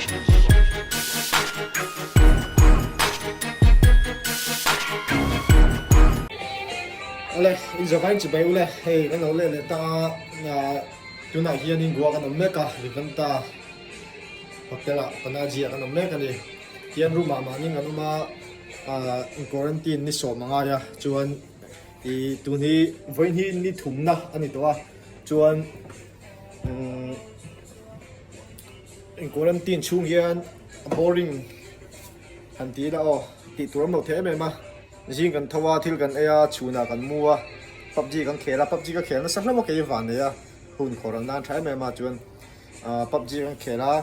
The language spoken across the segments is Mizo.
Awle, in zavai chibai ule, hei kan lo leh leh ta a, tunah hianin Goa kan awm mek a, Vivanta Hotel ah Panaji ah kan awm mek a ni. Tihian room ah mahni kan awm a, in quarantine ni sawm a ngai a, chuan ih tun hi vawiin hi ni thumna a ni tawh a, chuan umm in quarantine chhung hian a boring han ti ila aw tih tur awm lo thei em em a, zing kan tho a thil kan ei a chhunah kan mu a pubg kan khel a pubg ka khel nasa hlauh a kei van nei a hun khawr an nan tha em em a chuan ahh pubg kan khel a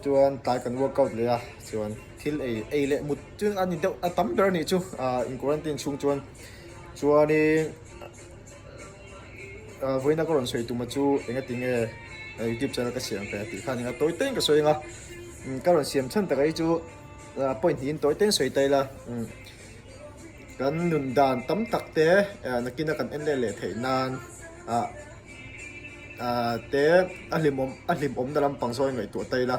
chuan tlai kan workout leh a chuan thil ei ei leh mut chu a ni deuh a tam ber a nih chu ahh in quarantine chhung chuan chuanin. Vawiina ka rawn sawi tuma chu engati nge youtube channel ka siam ve tih kha a ni a, tawi teng ka sawi ang a, ka rawn siam chhan tak hi chu point hnihin tawi teng sawi ta ila, kan nun dan tam tak te nakina kan en leh leh theih nan ah te a hlimawm a hlimawmna lampang zawi ngaihtuah ta ila,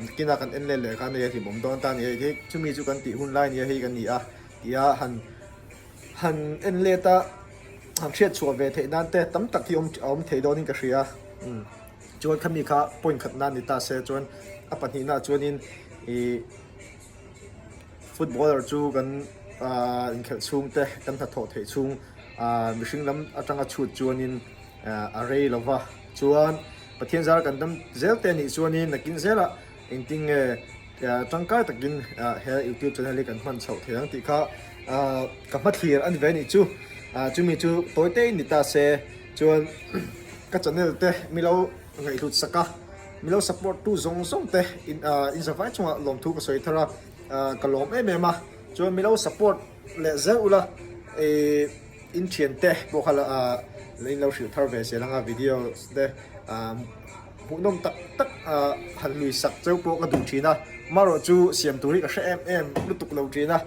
nakina kan en leh leh khan hei a hlimawm dawn ta a ni hei chumi chu kan tih hun lai nia hei kan ni a tia han. Han en let a, han hriat chhuah ve theih nan te tam tak hi awm a awm thei dawnin ka hria. Umm chuan khami kha point khat nan ni ta se chuan a pahnihna chuanin ih footballer chu kan ah inkhelh chhung te kan hnathawh theih chhung ah mihring lam atanga chhut chuanin ah a rei lo va. Chuan Pathian zara kan dam zel te anih chuanin nakin zelah Engtin nge tangkai takin he youtube channel hi kan hman chhoh thei ang tih kha ka hmathlir a ni ve anih chu. Chumi chu tawi te in ni ta se chuan ka channel te mi lo ngaihhlut sak a, mi lo support tu zawng zawng te in zavai chungah lawmthu ka sawi thar a, ka lawm em em a. Chuan mi lo support leh zel ula in thiante pawh kha in lo hrilh thar ve zel anga videos te. Hmuhnawm tak tak a han lui sak cheu pawh ka duh thin a, marawh chu siam tur hi ka hre em em lutuk lo thin a,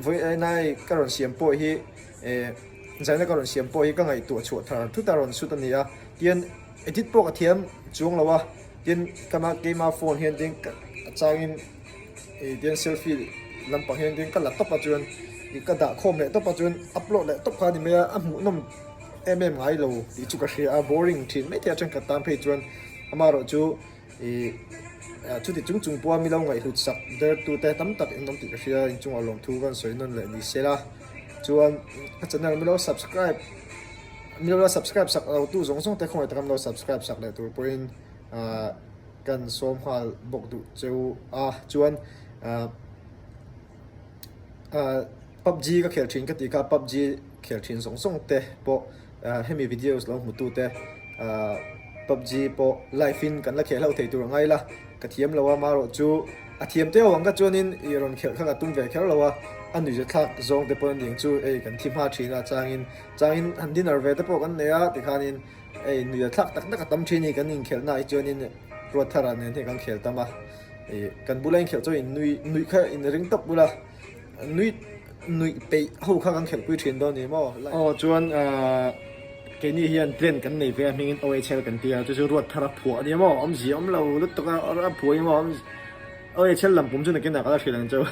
vawiinai ka rawn siam pawh hi eh zaina ka rawn siam pawh hi ka ngaihtuah chhuah thar thut a rawn sut a ni a, tin edit pawh ka thiam chuang lo a, tin ka keima phone hian tin a changin ih tin selfie lampang hian tin ka la tawp a chuan ih ka dah khawm leh tawp a chuan upload leh tawp kha a ni mai a, a hmuhnawm. em em ngai lo tih chu ka hria a, boring thin mai thei a thenkhat tan phei chuan amaherawh chu ih chuti chung chung pawha mi lo ngaihhlut sak der tu te tam tak in awm tih ka hria inchungah lawmthu kan sawi nawn leh ni se la chuan ka channel mi lo subscribe mi lo la subscribe sak lo tu zawng zawng te khawngaih taka mi lo subscribe sak leh tur pawhin ah kan sawm nghal bawk duh cheu a chuan ah. Pubg ka khel thin ka tih kha pubg khel thin zawng zawng te pawh hemi videos lo hmu tu te pubg pawh live in kan la khel ho thei tur a ngai la ka thiam lo a marawh chu a thiam teuh ang ka chuanin ih rawn khelh kha ka tum ve kher lo a a nuihza thlak zawng te pawh a ning chu hei kan thi hma thin a changin changin han dinner ve te pawh kan nei a tikhanin hei nuihza thlak tak tak a tam thin a ni kan inkhelh na ah hi chuanin Ruathara nen hian kan khel tam a. Ih kan bula inkhelh chuan in nui nuih kha in ring tawp bula nui nuih peih ho kha kan khelhpui thin dawn ni maw. Aw chuan ahh keini hian plan kan nei ve a hmingin OHL kan ti a chu chu ruat thar a phuah a ni maw awmzia awm lo lutuk a a phuah hi maw OHL lam pum chu nakin ah ka la hrilh ang cheu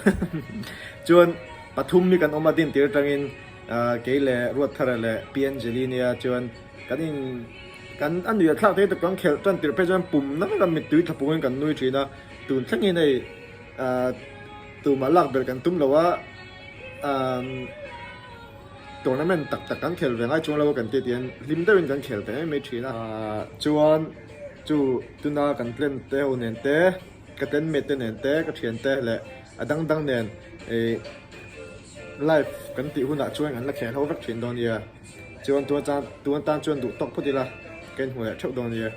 chuan pathum hi kan awm a din tir atangin ahh kei leh ruat thara leh Pi Angeline nia chuan kan in Kan a nuih a thlak thei tak kan khelh tan tirh phei chuan pum na vek a mittui thla pungin kan nui thin a, tun thlengin hei ah tumah lak belh kan tum lo a, ah tournament tak tak kan khel ve ngai chuang lo a kan tih tihian hlim deuhin kan khel ve mai mai thin a. Chuan chu tuna kan plan te ho nen te ka tenmate te nen te ka thian te leh a dang dang nen ih live kan tih hunah chuan kan la khel ho vek thin dawn nia. Chuan tun atan chuan duh tawk phawt ila ka inhmu leh theuh dawn nia.